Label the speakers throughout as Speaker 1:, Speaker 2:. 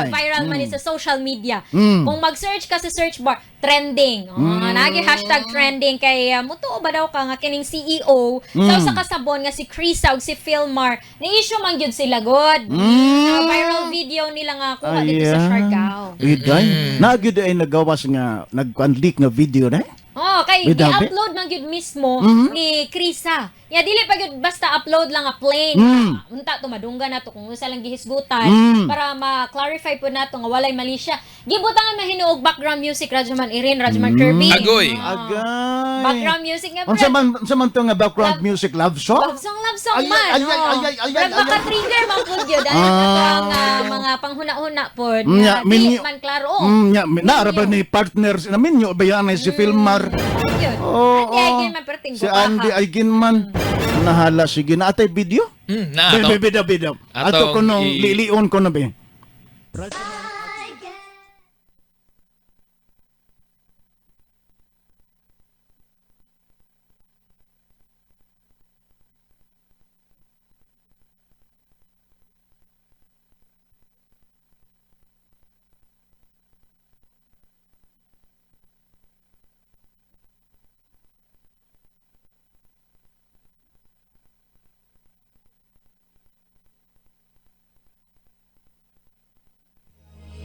Speaker 1: Nag-viral man ni sa social media. Kung mag-search ka sa search bar, trending. Oh, Nagi #trending kay mutuo ba daw ka nga kining CEO sa usa ka sabon nga si Krisa ug si Philmar, ni-issue man gyud sila god. Viral video nila nga kuha dito sa
Speaker 2: Ayan.
Speaker 1: Siargao.
Speaker 2: Iday. Na gyud ay nagawas nga nagkuan leak nga video na.
Speaker 1: Oh, kay
Speaker 2: With the-
Speaker 1: i-upload man gyud mismo ni Krisa. Ya dili pa gyud basta upload lang nga plain. Unta to madungga na to kung unsa lang gihisgutan para ma-clarify po nato nga walay mali siya. Gibutangan mahinuog background music, Rajaman Irin, Rajaman Kirby.
Speaker 3: Agoy.
Speaker 2: Agay.
Speaker 1: Background music nga
Speaker 2: Unsa man unsa man to nga background music, love song?
Speaker 1: Love song
Speaker 2: Ay,
Speaker 1: man.
Speaker 2: ay, ay,
Speaker 1: oh.
Speaker 2: ay, ay, ay,
Speaker 1: Pero
Speaker 2: ay,
Speaker 1: baka
Speaker 2: ay.
Speaker 1: trigger man pud yun. Dahil ato ang mga panghuna-huna pod.
Speaker 2: Nya,
Speaker 1: Nga, di man klaro. Oh.
Speaker 2: Nya, naara ba ni partner na minyo ba yan ay si Philmar?
Speaker 1: Yun.
Speaker 2: Oo.
Speaker 1: Andy Aigen man perting
Speaker 2: Si Andy Aigen man. Nahala sige na atay video.
Speaker 3: Na ato.
Speaker 2: Be, be, be, be. Ato
Speaker 3: Atong
Speaker 2: ko nung lilion ko na be.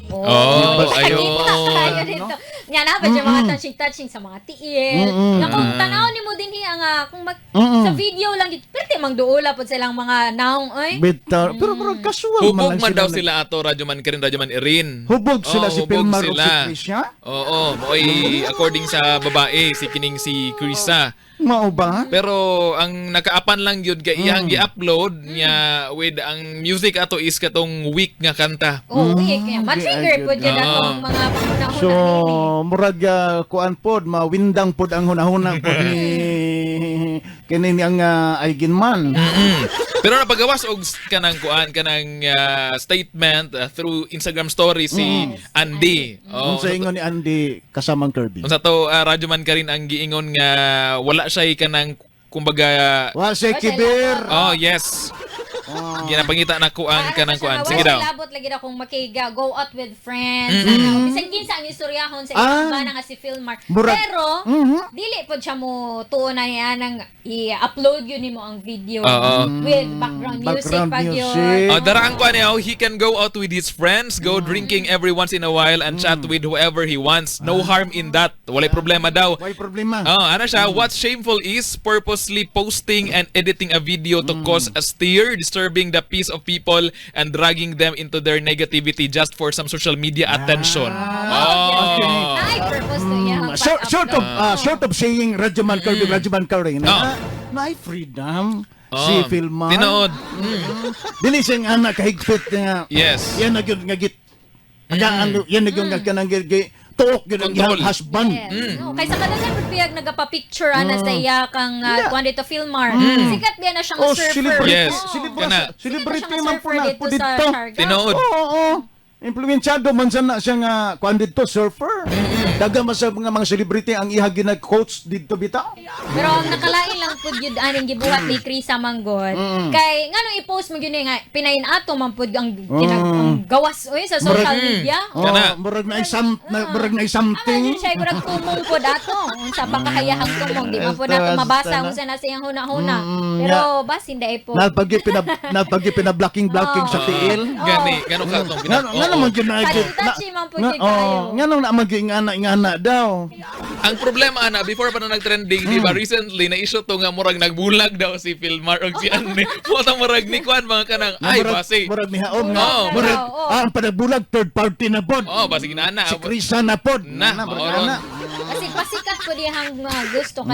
Speaker 3: Oh, ayun.
Speaker 1: Nakita tayo dito. Nga na ba mga touching-touching sa mga tiil. Nga kung tanaw nimo din hiya nga kung mag, sa video lang gid perti mang duola pod silang mga naong oy.
Speaker 2: Bitaw. Pero pero casual man
Speaker 3: Hubog
Speaker 2: lang
Speaker 3: man daw
Speaker 2: nag-
Speaker 3: sila ato Radyo Man Kirin, Radyo Man Irin.
Speaker 2: Hubog sila
Speaker 3: Oo,
Speaker 2: si
Speaker 3: hubog
Speaker 2: Philmar ug si
Speaker 3: sila.
Speaker 2: Krisha?
Speaker 3: Oo, mo'y according sa babae si kining si Krisa.
Speaker 2: Mao ba?
Speaker 3: Pero ang nakaapan lang yun kay iyang gi-upload niya with ang music ato is katong weak nga kanta.
Speaker 1: Oh, weak. Kaya ma-trigger
Speaker 2: Di,
Speaker 1: pod yun
Speaker 3: ay,
Speaker 1: atong mga panghuna-huna
Speaker 2: So,
Speaker 1: nini.
Speaker 2: murag kuan pod, mawindang pod ang hunahuna pod ni kini ni ang Aigen man.
Speaker 3: Pero napagawas og kanang kuan kanang statement through Instagram story si Andy. Oh,
Speaker 2: Unsa ingon ni Andy kasamang Kirby?
Speaker 3: Unsa to Radyo Man Karin ang giingon nga wala siya kanang kumbaga.
Speaker 2: Wa siya
Speaker 1: Wa siya
Speaker 2: kibir.
Speaker 3: Oh, yes. Ginapangita na ko ang
Speaker 1: Ano
Speaker 3: kanang
Speaker 1: siya
Speaker 3: kuan.
Speaker 1: nga,
Speaker 3: Sige
Speaker 1: wala
Speaker 3: daw.
Speaker 1: siya labot lagi daw kung makiga go out with friends. Ano, bisan kinsa ang istoryahon sa iyang bana nga si Philmar. Pero dili pod siya mo tuon na niya nang i-upload yun nimo ang video
Speaker 3: Oo.
Speaker 1: with background music
Speaker 2: Background
Speaker 1: pag yun.
Speaker 2: music.
Speaker 3: Oh, dara ang kuan niya, oh, he can go out with his friends, go drinking every once in a while and chat with whoever he wants. No harm in that. Walay problema daw.
Speaker 2: Way problema.
Speaker 3: Oh, ano siya? What's shameful is purposely posting and editing a video to cause a stir, disturbing the peace of people and dragging them into their negativity just for some social media attention.
Speaker 1: Oh,
Speaker 3: Oh.
Speaker 1: Ay, purpose to iya ang
Speaker 2: Short, short of
Speaker 1: pag-upload.
Speaker 2: short of saying Rajaman Kirby, Rajaman Kirby. Na,
Speaker 3: Oh.
Speaker 2: na freedom
Speaker 3: Oh.
Speaker 2: si Philmar.
Speaker 3: Tinuod.
Speaker 2: Dili siyang anak kahigpit nga.
Speaker 3: Yes.
Speaker 2: Yan na gyud nga git. Aga ano, yan na gyud nga kanang tuok gyud ang
Speaker 3: Control.
Speaker 2: iyang husband.
Speaker 1: Yes. No, kaysa kadaghan pud piyag nagapa-picture ana sa iya kang kuan dito Philmar. Sikat biya na siyang
Speaker 2: Oh,
Speaker 1: surfer.
Speaker 2: celebrity.
Speaker 3: Yes.
Speaker 1: Oo.
Speaker 2: Celebrity,
Speaker 3: Kana.
Speaker 2: celebrity
Speaker 1: Sikat na
Speaker 2: man
Speaker 1: siyang
Speaker 2: po na
Speaker 1: surfer
Speaker 2: po
Speaker 1: dito sa
Speaker 2: dito.
Speaker 1: Siargao.
Speaker 3: Tinuod.
Speaker 2: Oo, oo. Impluensyado man sana siya nga kuan dito surfer. Daga man sa mga celebrity ang iha ginag-coach dito bitaw.
Speaker 1: Pero ang nakalain lang pud yun aning gibuhat ni Krisa Manggod. Kay ngano i-post mo gyud ni nga pinayin ato man pud ang, ang gawas oy sa social media.
Speaker 2: Oh,
Speaker 3: Kana.
Speaker 2: murag na isam na, murag na
Speaker 1: Ama
Speaker 2: something.
Speaker 1: jud siya murag tumong pod ato. Unsa pa kahayahang tumong di man pud nato
Speaker 2: Basta,
Speaker 1: mabasa
Speaker 2: basta na.
Speaker 1: unsa na siyang huna-huna. Pero basin dae po.
Speaker 2: Napagi pinab napagi pinablocking blocking sa tiil.
Speaker 3: Gani, gano ka itong
Speaker 2: Nga
Speaker 3: pinag...
Speaker 2: nga naman gyud na
Speaker 1: Touchy-touchy man po gyud kaayo.
Speaker 2: oh, nga nang naman gyud nga nga daw.
Speaker 3: Ang problema ana before pa na nag-trending, di ba recently na issue to nga murag nagbulag daw si Philmar og si Anne. Puta murag ni kuan mga kanang ay
Speaker 2: Murag-
Speaker 3: basi.
Speaker 2: Murag ni haom nga.
Speaker 3: Oo.
Speaker 2: Murag
Speaker 1: Oo.
Speaker 2: ang panabulag third party na pod.
Speaker 3: Oh, basi ginana.
Speaker 2: Si Krisa na pod.
Speaker 3: Na,
Speaker 2: murag
Speaker 3: maoron.
Speaker 2: ana.
Speaker 1: Kasi pasikat po dihang mga gusto.